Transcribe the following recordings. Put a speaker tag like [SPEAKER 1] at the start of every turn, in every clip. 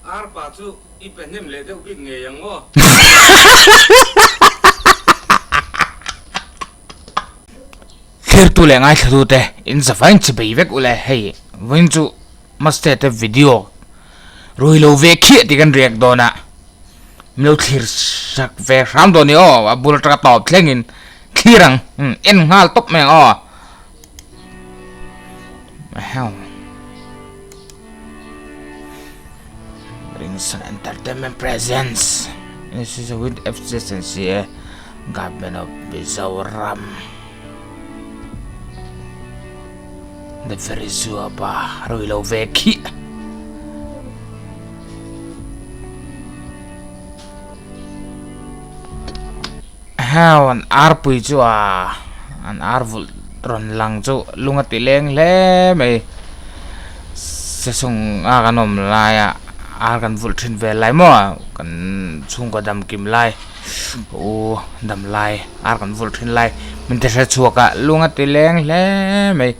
[SPEAKER 1] Arpa chu i pe hnem leh deuh bik ngei ang aw.
[SPEAKER 2] Thirtu leh ngaithlatute in zavain chi bei vek ule hei vawiin chu Master te video rui lo ve khiah tih kan riak dawn a min lo thlir sak ve hram dawn a ni aw a bul atanga tawp thlengin thlir ang en nghal tawp mai ang aw. Hell. Ringson Entertainment presents. This is with FCSNCA Government of Mizoram. The very zuapa rui lo ve khi. Hau an arpui chu a an ar vulh rawn lang chu lung a ti leng hle mai sesawng a kan awm laia ar kan vulh thin vel lai maw kan chhungkaw dam kim lai u dam lai ar kan vulh thin lai min ti hre chhuak a lung a ti leng hle mai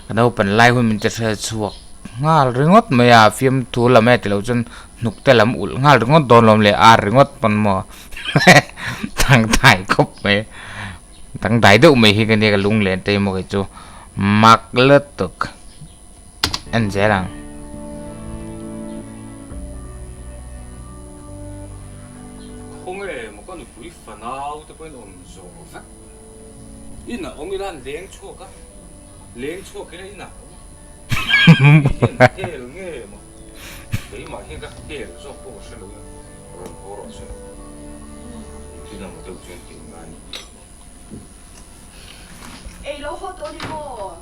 [SPEAKER 2] ka naupan lai hun min ti hre chhuak nghal ringawt mai a fiamthu lam e tilo chuan hnuk te lam ulh nghal ringawt dawn lawm le ar ringawt pawn maw Dangdai khawp mai dangdai deuh mai hi ka nia ka lunglen te emaw kei chu mak lutuk en zel ang.
[SPEAKER 1] Khawnge maw ka nupui fanau te pawhin awm zawh vek inah awm ila an leng chhuak a leng chhuak ila inah awm a hel nge maw keimah hian ka hel zawk pawh ka hre lo a. Rawn haw rawh se. Engtin emaw deuh chuan tih ngai ni.
[SPEAKER 3] Ei lo haw tawh ni maw?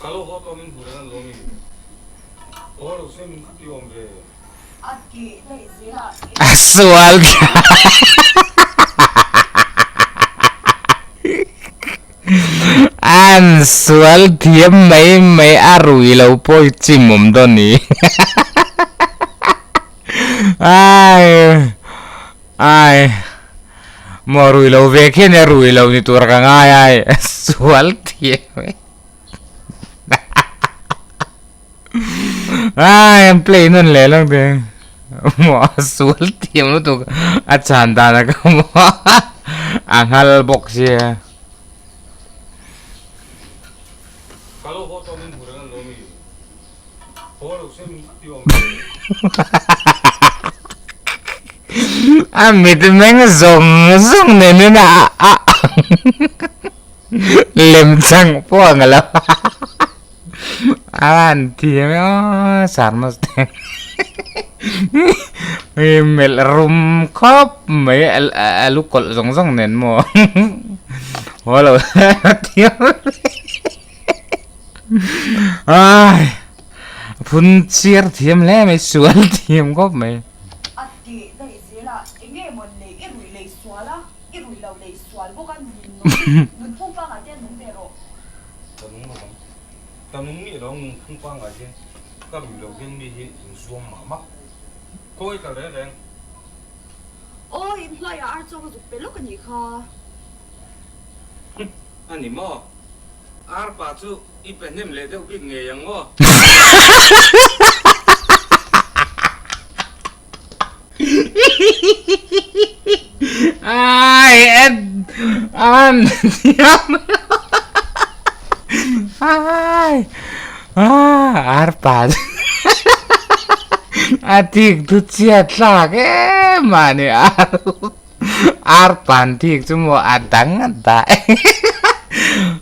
[SPEAKER 1] Ka lo haw tawh min hmu reng an lawm i. Haw lo se min ti awm ve.
[SPEAKER 3] A tih daih zel a.
[SPEAKER 2] A sual An sual thiam mai mai a rui lo pawh i chim awm dawn ni. Ai ai maw rui lo ve khian e rui lo ni tur ka ngai ai sual thiam e. Ai an play nawn leh lang te maw a sual thiam lutuk a chhan dan a ka maw a nghal bawk sia.
[SPEAKER 1] Ka lo haw tawh min hmu reng an lo mi haw lo se min ti awm ve.
[SPEAKER 2] A mit meng zawng zawng nen in a a lem chang pawh ang lo. A han thiam e aw sarmas te hei melh rum khawp mai a lu kawlh zawng zawng nen maw haw lo thiam ai phun chiar thiam hle mai sual thiam khawp mai.
[SPEAKER 3] A tih daih zel a enge maw lei i ruih lei sual a i ruih lo lei sual bawk a nunphung pangah te nung ve rawh.
[SPEAKER 1] Ka nung lo ang. Ka nung miah lo ang nung phung pangngai hian ka rui lo hian mi hi in zuam mah mah. Khawi kal reng reng.
[SPEAKER 3] Aw inhnuaiah ar chuang a zuk pe lawk a nih kha.
[SPEAKER 1] Hum a ni maw? Ar pa chu i pe hnem leh deuh bik ngei ang maw?
[SPEAKER 2] Ai en an thiam ai ar pa a tik thu chhiat thlak em a ni ar ar pan tik chu maw a dang a dah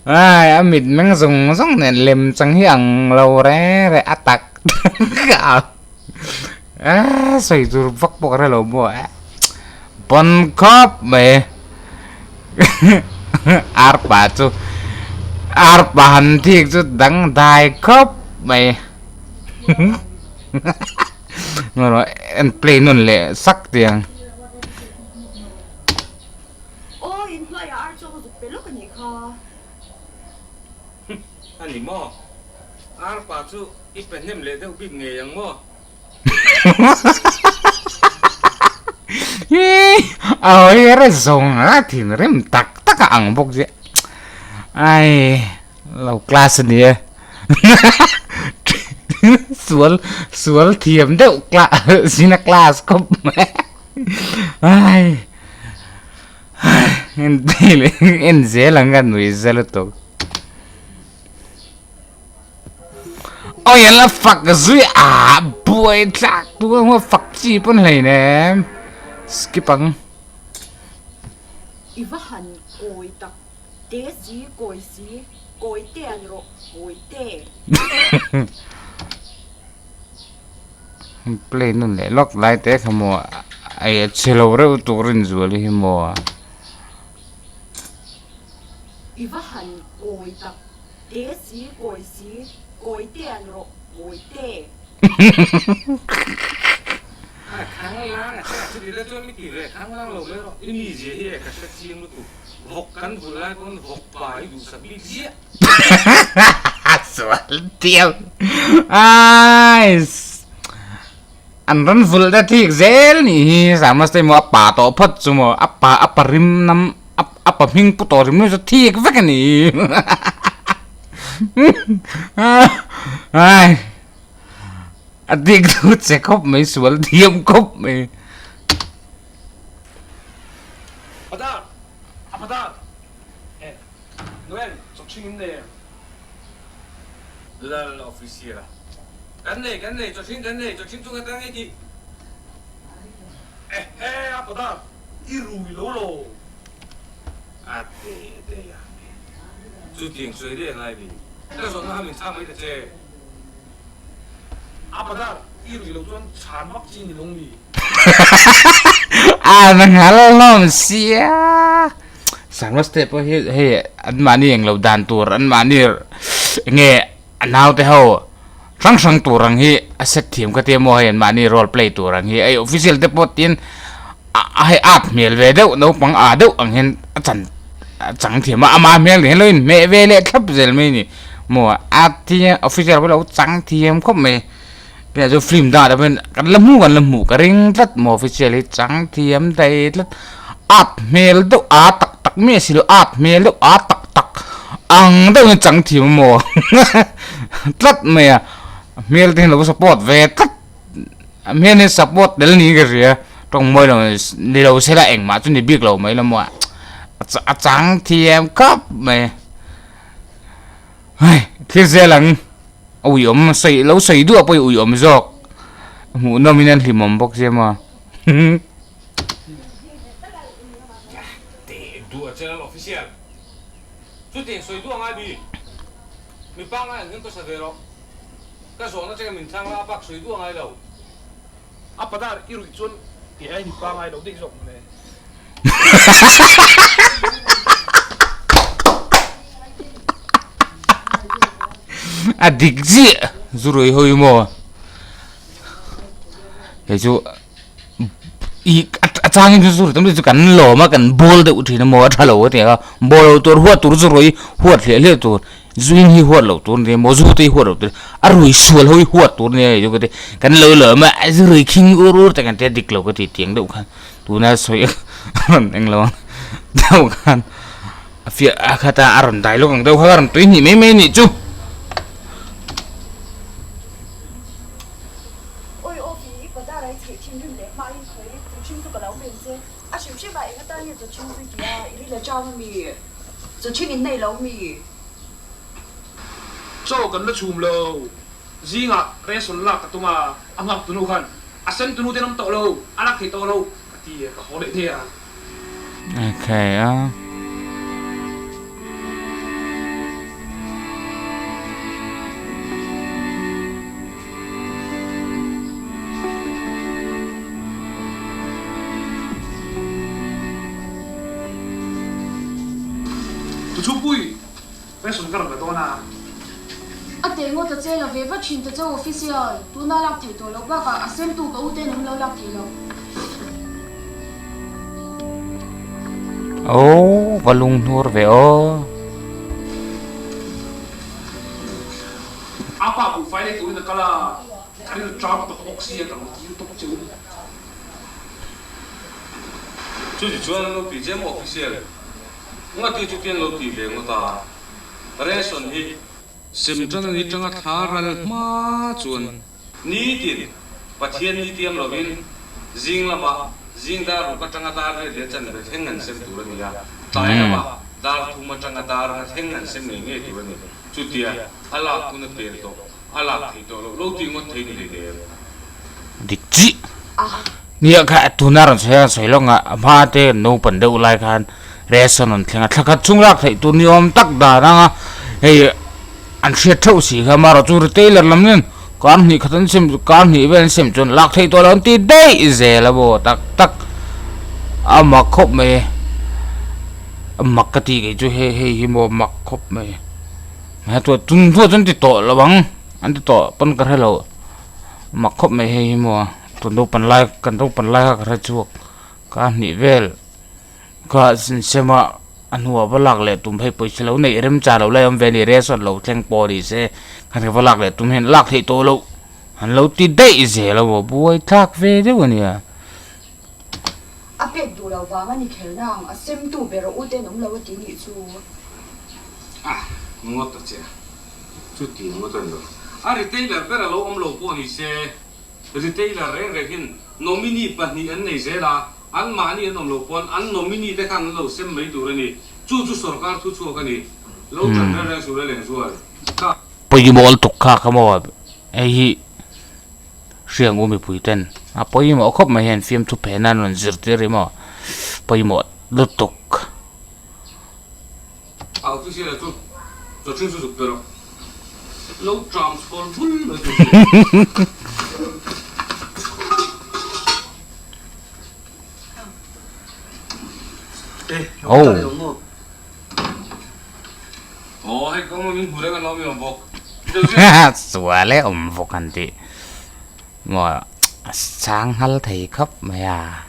[SPEAKER 2] ai a mit meng zawng zawng nen lem chang hi ang lo reng reng a tak tak a. Eee sawi tur vak pawh ka hre lo maw eh pawn khawp mai arpa chu arpa han thik chu dangdai khawp mai en play nawn leh sak tiang.
[SPEAKER 3] Aw inhnuaiah ar chu ka zuk pe lawk a nih kha.
[SPEAKER 1] A ni maw? Arpa chu i pe hnem leh deuh bik ngei ang maw?
[SPEAKER 2] A hawi re zawng a thinrim tak tak a ang bawk zia. Ai lo class a ni e. Sual sual thiam deuh zina class khawp mai ai en en zel ang ka nui za lutuk. Oi an la fak zui a buai tlak tu a fak chi pawn hleinem skip ang.
[SPEAKER 3] I va han kawi tak te si kawi si kawi te an rawh kawi te.
[SPEAKER 2] Play nun leh lawk lai te kha maw ei a chhe lo reuh tur Rinzuali hi maw.
[SPEAKER 3] I va han kawi tak te si kawi si kawi te an rawh kawi te.
[SPEAKER 1] Khanglang a che a chuti te chuan mi ti ve khanglang lo mai rawh i mizia hi e ka hre chiang lutuk vawk kan vulh lai pawn vawk pa i duhsak bik ziah.
[SPEAKER 2] Sual tiau ais an rawn vulh te thik zel nih hi Sangmas te maw a pa tawh phawt chu maw a pa a pa rim nam a pa hming pu tawh rim chu thik vek a ni ai a dik chu che khawp mai sual thiam khawp mai.
[SPEAKER 4] Padar! A padar! Noel, chawchhing in nei em?
[SPEAKER 1] Lal official a, Kan nei, kan nei, chawchhing kan nei, chawchhing chu ka tang e tih.
[SPEAKER 4] Ehe, a padar, i rui lo lo.
[SPEAKER 1] A te te a, chutiang sawi reng ai mi, ka zawhna kha min chhang mai ta che.
[SPEAKER 4] A padar, i rui lo chuan chhan vak chi ni lawng mi.
[SPEAKER 2] A na nghal hlawm sia. Sangla step pawh hi hei an mahni englo dan tur an mahni enge a naute ho hrang hrang tur ang hi a set thiam ka tia maw hei an mahni role play tur ang hi hei official te pawh tin a hei at hmel ve deuh naupang ah deuh ang hian a chan a chang thiam a ama hmel nen hian lo inhmeh ve leh thlap zel mai a ni maw a tia official pawh lo chang thiam khawp mai. Tunah chuan film dangah te pawhin kan la hmuh kan la hmuh ka ring tlat maw official hi chang thiam daih tlat at hmel deuh a tak tak mai a si lo at hmel deuh a tak tak ang deuh hian chang thiam maw tlat mai a hmel te hian lo support ve tlat a hmel hi support tel niin ka hria tawng mawi lo ni lo se la engmah chu ni bik lo mai la maw a chang thiam khawp mai hei thlir zel ang. A uiawm sawi lo sawi duah pawh i uiawm zawk hmuh nawm in an hlimawm bawk sia maw.
[SPEAKER 1] Teh duah channel official chutiang sawi duah ngai bi mi pangngai ang hian ka sa ve rawh ka zawhna che ka min thlang la a bak sawi duah ngai lo.
[SPEAKER 4] A padar i ruih chuan kei ai mi pangngai lo daih zawk mawle.
[SPEAKER 2] A dik chiah zu ruih ho hi maw hei chu ih a changin chu zu ruih tam chu kan lawm a kan bawl deuh thin a maw a tha lo a tia bawl loh tur huat tur zu ruih huat hliah hliah tur Zuin hi huat loh tur nia maw zu te hi huat loh tur a rui sual ho hi huat tur nia hei chu ka ti kan lo lawm a a zu rui khing ur ur te kan tia dik lo ka ti tiang deuh khan tuna sawi a rawn eng lo ang deuh khan a fiah a khat a a rawn dai lawk ang deuh kha a rawn tui hnih mai mai nih chu.
[SPEAKER 3] Awi aw pi i padar ai chheih thinrim leh hma in khawi chu chhing chu ka lo ben che a hrim hrim a eng atan nge chu chhing chu i ti a i ri la chang ami chu chhing in nei lo mi.
[SPEAKER 4] Chaw kan la chhum lo. Zingah ration lak ka tum a, a nghak tunu khan a sen tunu ten awm tawh lo, a lak thei tawh lo ka ti a, ka haw leh thei a.
[SPEAKER 2] Okay a.
[SPEAKER 4] Tuchhungpui Ration ka rawn la dawn a.
[SPEAKER 5] A teh ngawt a che la ve vat thin ta chau official, tuna lak theih tawh loh bakah a semtu ka u ten an lo lak thei lo.
[SPEAKER 2] Aw va lunghnur ve aw.
[SPEAKER 4] A pa buhfai lei turin a kal a, ka rilru ṭam tawh bawk sia ka lo tir tawp che u.
[SPEAKER 1] Chuti chuan an lo ti che maw official? Ngati chu tiang lo ti ve ngawt a, ration hi. Sem tan a ni tanga thla ral hma chuan. Nitin, Pathian ni tiam lovin zing lamah zing dar ruk atanga dar riat leh chanve thleng an sem tur a ni a, tlai lamah dar thum atanga dar nga thleng an sem ngei ngei tur a ni. Chutia a lak hun a pel tawh, a lak theih tawh loh lo tih ngawt thei ni hleinem.
[SPEAKER 2] Dik chi. Nia kha tuna rawn sawi a sawi lawk a, a hma te naupan deuh lai khan ration rawn thleng a, thla khat chhung lak theih tur ni awm tak dan anga hei an hriat theuh si kha amaherawh chu retailer lam hian kar hnih khat an sem kar hnih vel an sem chuan lak theih tawh lo an ti daih zel a maw tak tak a mak khawp mai a mak ka tih kei chu hei hei hi maw mak khawp mai tun hnuah chuan ti tawh lo ang an ti tawh pawn ka hre lo. Mak khawp mai hei hi maw tun naupan lai kan naupan lai kha ka hre chhuak ka hnih vel kha sem a a hnuah va lak leh tum hei pawisa lo neih rem char lo lai awm ve a ni ration lo thleng pawh ni se khan va lak leh tum hian lak theih tawh loh an lo ti daih zel a maw buai thlak ve deuh a nia.
[SPEAKER 3] A pek duh lo vang a ni kher nang a sem tu ber a u ten awm lo a ti nih chu.
[SPEAKER 1] Ah ngawt a che. Chuti ngawt a ni lo. A retailer ber a lo awm lo pawh ni se, retailer reng reng hian nominee pahnih an nei zel a, anmahni an awm lo pawn an nominee te khan an lo sem mai tur a ni. Chu chu sorkar thu chhuak a ni. Lo tan reng reng suh le lengzual. Ka.
[SPEAKER 2] Pawimawh lutuk kha ka maw hei hi hriangu mipui ten a pawimawh khawp mai hian fiamthu phen an rawn zirtir hi maw pawimawh lutuk.
[SPEAKER 1] A official a chu chaw chu zuk pe rawh. Lo tram chhawl bul mai chu chu.
[SPEAKER 2] Oh.
[SPEAKER 1] Oh hei ka min hmu reng an awm i awm bawk.
[SPEAKER 2] Sual e awm bawk an tih. Maw sang nghal thei khawp mai a.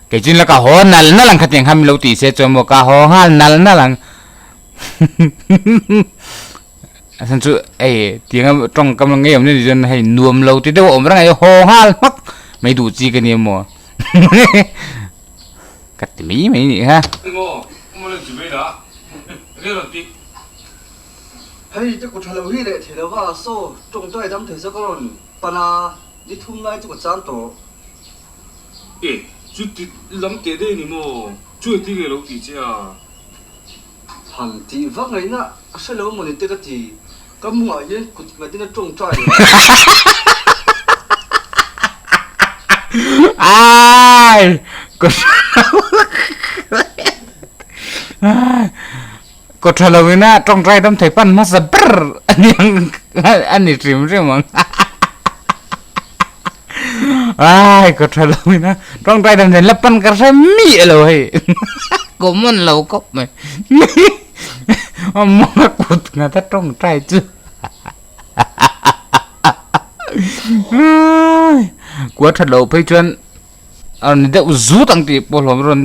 [SPEAKER 2] Kei chuan la ka haw nal nal ang khatiang kha min lo tih se chuan maw ka haw nghal nal nal ang a chhan chu hei tianga tawngkam ngei awm ni chuan hei nuam lo ti deuh a awm reng a hei haw nghal hmak mai duh chi ka nia maw ka ti mai mai nih kha.
[SPEAKER 6] Hei te kut tha lo hi leh thei lova saw tawngtai dam thei zawk a rawn pan a ni thum lai chu ka chang tawh.
[SPEAKER 1] E, chuti lam teh daih a ni maw? Chu engtin nge lo tih che a?
[SPEAKER 6] Han tih vak ngaihna a hre lo maw ni te ka ti, ka mungah hian kut nghatin a tawngtai lo.
[SPEAKER 2] Ai! Kut tha lo ina tawngtai dam thei pan hmasa ber a ni ang a ni hrim hrim ang. Ai ka tha lo ina tawngtai dam thei la pan ka hre mi lo hei common lo khawp mai mawnga kut ngata tawngtai chu kua that loh phei chuan a ni deuh zut ang tih pawh hlawm rawn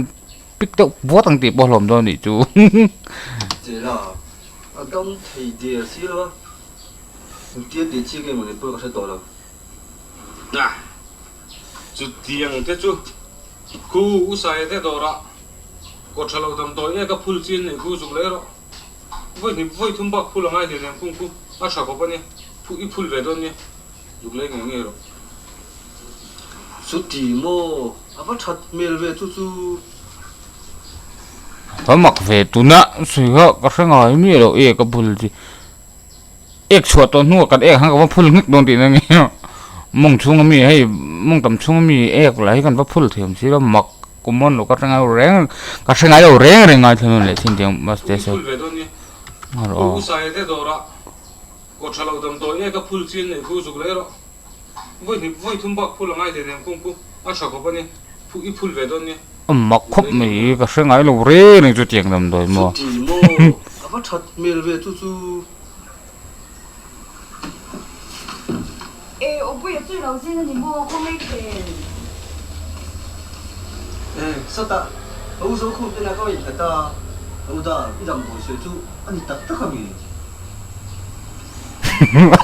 [SPEAKER 2] pik deuh buat ang tih pawh hlawm dawn nih chu.
[SPEAKER 6] Chela a dam thei der si lo a. Engtia tih chi nge mawni pawh ka hre tawh lo.
[SPEAKER 1] Na, chutiang te chu khu u Saia te dawrah kaw tha lo damdawi e ka phul chi an neih khu zuk leh rawh. Vawi hnih vawi thum bak phul a ngai hle nen kung khu a tha khawp a nia, phu i phul ve dawn nia, zuk leh ngei ngei rawh.
[SPEAKER 6] Chuti maw, a va that hmel ve chu chu.
[SPEAKER 2] Ka mak ve tuna sawi kha ka hre ngai miah lo e ka phul chi. Ek chhuah tawh hnuah kan ek han ka va phul nghek dawn tihna nge mawng chhunga mi hei mawng tam chhunga mi ek lah hi kan va phul thiam si lo mak common lo ka hre ngai lo reng ka hre ngai lo reng reng ngai thlen leh thin tiang bus te sawi
[SPEAKER 1] U Saia te dawrah kaw tha lo damdawi ek a phul chi an neih khu zuk leh rawh vawi hnih vawi thum bak phul a ngai hle nen kung khu a tha khawp a ni phu i phul ve dawn nia.
[SPEAKER 2] Mak khawp mai ka hre ngai lo reng reng chu tiang damdawi maw.
[SPEAKER 6] Chuti maw a va that hmel ve chu chu.
[SPEAKER 3] E awpuia chu i lo zing a ni maw khawngaih thin.
[SPEAKER 6] E sata ka u zo khum tena ka innghat a, ka u dar i damdawi sawi chu a ni tak tak a mi?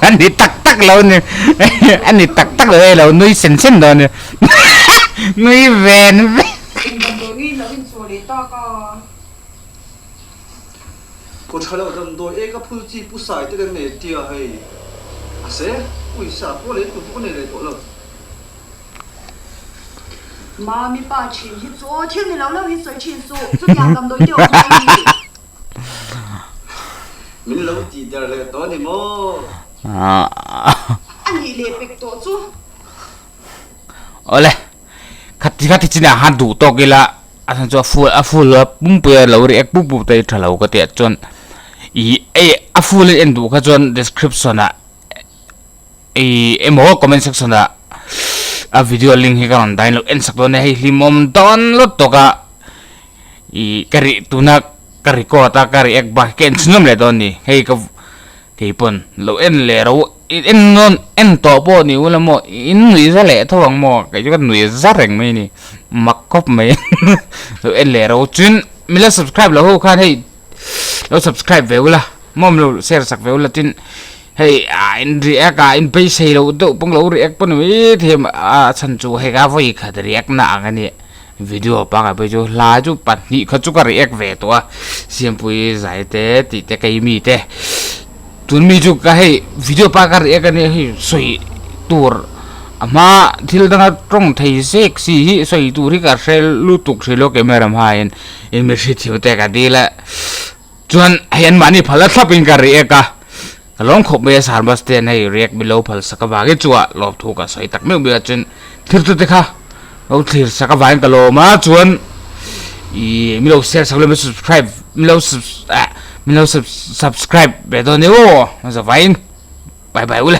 [SPEAKER 2] A ni tak tak lo ni a ni tak tak lo hei lo nui sen sen dawn ni nui ven ven.
[SPEAKER 3] Eng damdawi nge i lo inchawh leh tak a?
[SPEAKER 6] tha lo damdawi ei ka phul chi pu sai te kan nei tia hei. Mahse pawisa pawh lei tur pawh ka nei leh tawh lo.
[SPEAKER 3] Mami pa thin hi chu aw thil ni lo lo hi sawi thin suh, chutiang damdawi te awm dawn ni.
[SPEAKER 6] Min lo tih der leh tawh a ni maw?
[SPEAKER 3] A nih leh pek tawh chu.
[SPEAKER 2] Awle, khati khati chinah khan duh tawk ila a chhan chu a full a full a pumpui a lo react pup pup te hi tha lo ka tih ah chuan ih ei a full in en duh kha chuan description ah ih emaw comment section ah a video link hi ka rawn dah in lo en sak dawn nia hei hlimawm dawn lawt tawk a ih ka ri tuna ka record a ka react bak hi ka en chhunzawm leh dawn a ni hei ka Keipawn lo en leh ro en nawn en tawh pawh ni ula maw in nuih za leh tho ang maw kei chu ka nuih za reng mai a ni mak khawp mai lo en leh ro chuan min lo subscribe loh ho khan hei lo subscribe ve ula maw min lo share sak ve ula tin hei ah in react ah in beisei loh deuh pawng lo react pawh ni mai thei a chhan chu hei ka vawi khat react na ang a ni video pangngai pawh hi chu hla chu pahnih kha chu ka react ve tawh a Siampui zai te tih te keimi te tun mi chu ka hei video pa ka react a nia hei sawi tur a hma thil danga tawng thei zek si hi sawi tur hi ka hre lutuk hrih lo camera hmain in mi hrethiam te ka dil a chuan hei an mahni phal a thlap in ka react a ka lawm khawp mai a Sarmas te an hei react milo phal sak avangin chuan lawmthu ka sawi tak meuh meuh a chuan thil chu te kha lo thlir sak avangin ka lawm a chuan ih milo share sak leh subscribe milo ah milo subscribe ve dawn nia aw zavaiin bye bye ule.